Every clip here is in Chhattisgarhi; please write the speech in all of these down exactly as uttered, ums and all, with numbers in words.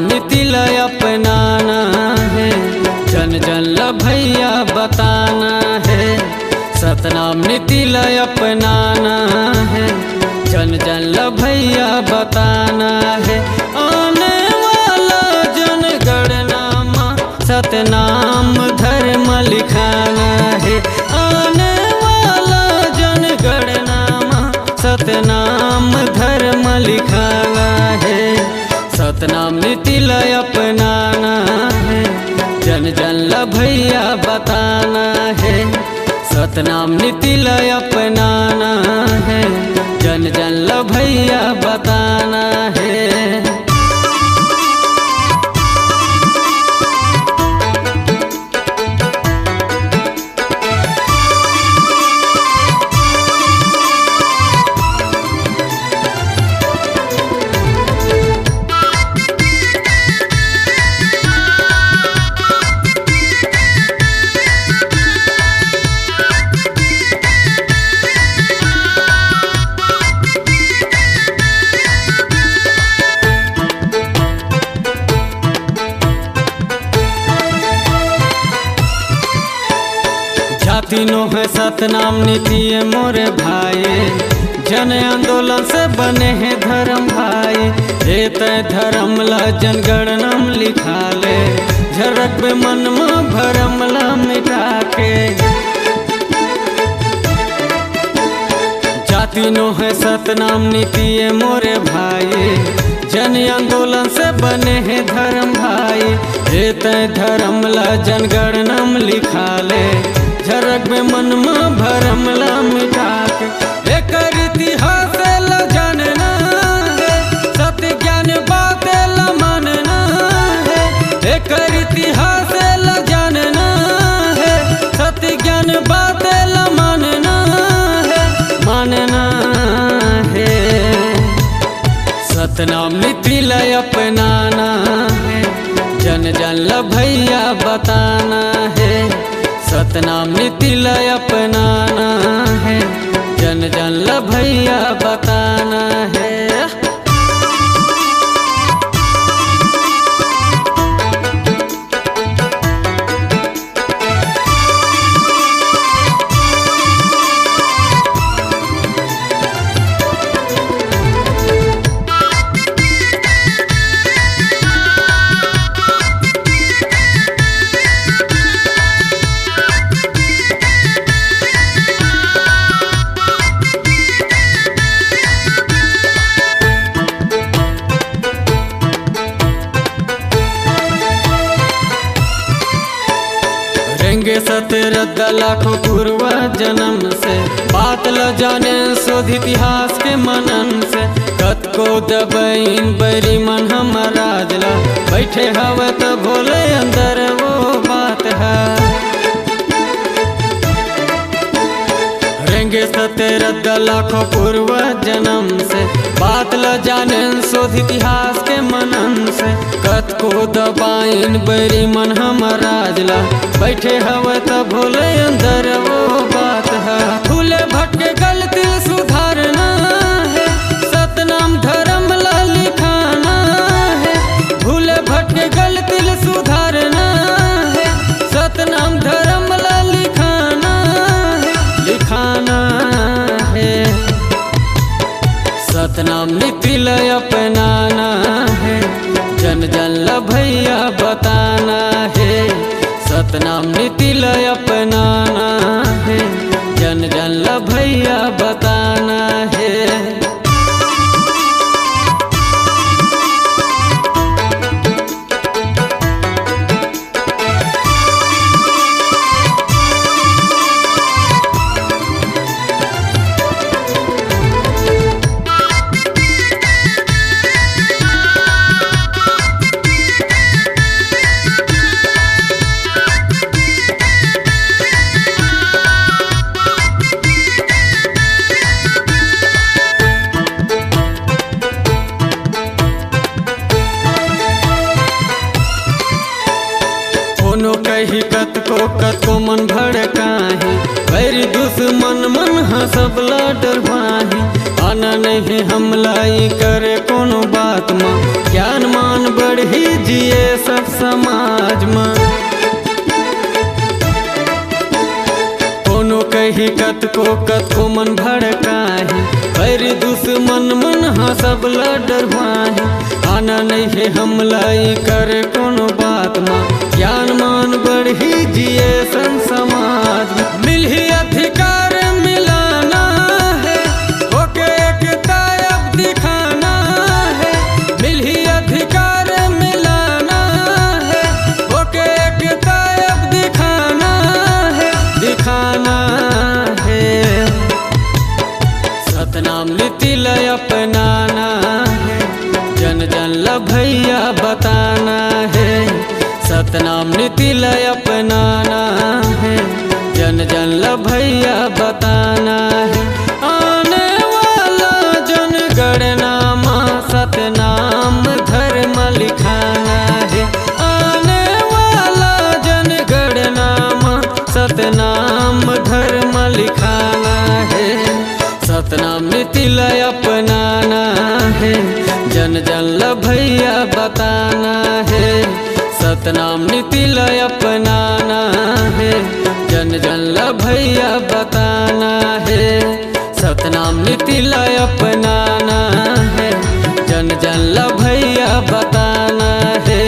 नीति ल अपनाना हे, जन जन ल भैया बताना हे। सतनाम नीति ल अपनाना हे, जन जन ल भैया बताना हे। आने वाला जनगणना म सतनाम धर्म लिखाना हे। आने वाला जनगणना म सतनाम धर्म लिखाना हे। सतनाम नीति ल अपनाना हे, जन जन ल भैया बताना हे। सतनाम नीति ल अपनाना हे, जन जन ल भैया बताना हे। जाति नोहे सतनाम नीति ए मोरे भाई, जन आंदोलन से बने हे धर्म भाई। ए तय धर्म ला जनगणना म लिखा ले, झन रखबे मन म भरम ला मिटा के। जाति नोहे सतनाम नीति ए मोरे भाई, जन आंदोलन से बने हे धर्म भाई। ए तय धर्म ला जनगणना म लिखा ले, झन रखबे मन म भरम ला मिटा के। एकर इतिहास ला जानना हे, सत्य ज्ञान बात ला मानना हे। एकर इतिहास ला जानना हे, सत्य ज्ञान बात ला मानना हे, मानना हे। सतनाम नीति ल अपनाना हे, जन जन ल भैया बताना हे। सतनाम नीति ल अपनाना हे, जन जन ल भैया बताना हे। रेंगे सत रद्दा लाखों पूर्वा जन्म से, बात ल जाने शोध इतिहास के मनन से। कतको दबइन बैरी मन हमर राज ला, बैठे हवय त भोले अंदर वो बात ह। रेंगे सते रद्दा लाखों पूर्व जन्म से, बात ल जानेन शोध इतिहास के मनन से। कतको दबाइन बैरी मन हमर राज ला, बैठे हवय त भोले अंदर वो बात ह। भूले भटके गलती ल सुधारना हे, सतनाम धर्म ला लिखाना हे। भूले भटके गलती ल सुधारना हे, सतनाम धर्म ला लिखाना हे, लिखाना हे। सतनाम नीति ल अपनाना हे, जन जन ल भैया बताना हे। सतनाम नीति ल अपनाना हे, जन जन ल भैया बताना हे। कोनो कही कतको, कतको मन भड़काही, बैरी दुश्मन मन ह सबला डरवाही। आना नहीं हमला ई करे कोनो बात म ज्ञान मान बढ़ही जिए सब समाज म। कोनो कही कतको कतको मन भड़काही, बैरी दुश्मन मन ह सब ल डरवाही। आना नइ हे हमला ई करे कोनो बात म, ज्ञान मान बढ़ही जिए सन समाज म। मिलही अधिकार मिलाना हे, ओके एकता अब दिखाना हे। मिलही अधिकार मिलाना हे, ओके एकता अब दिखाना हे, दिखाना हे। सतनाम नीति ल अपनाना हे, जन जन ल भैया बताना हे। सतनाम नीति ल अपनाना हे, जन जन ल भैया बताना हे। आने वाला जनगणना म सतनाम धर्म लिखाना हे। आने वाला जनगणना म सतनाम धर्म लिखाना हे। सतनाम नीति ल अपनाना हे, जन जन ल भैया बताना हे। सतनाम नीति ल अपनाना हे, जन जन ल भैया बताना हे। सतनाम नीति ल अपनाना हे, जन जन ल भैया बताना हे।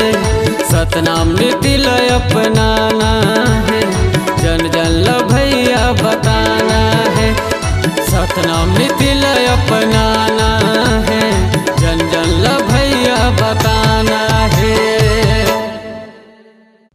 सतनाम नीति ल अपनाना हे, जन जन ल भैया बताना हे। सतनाम नीति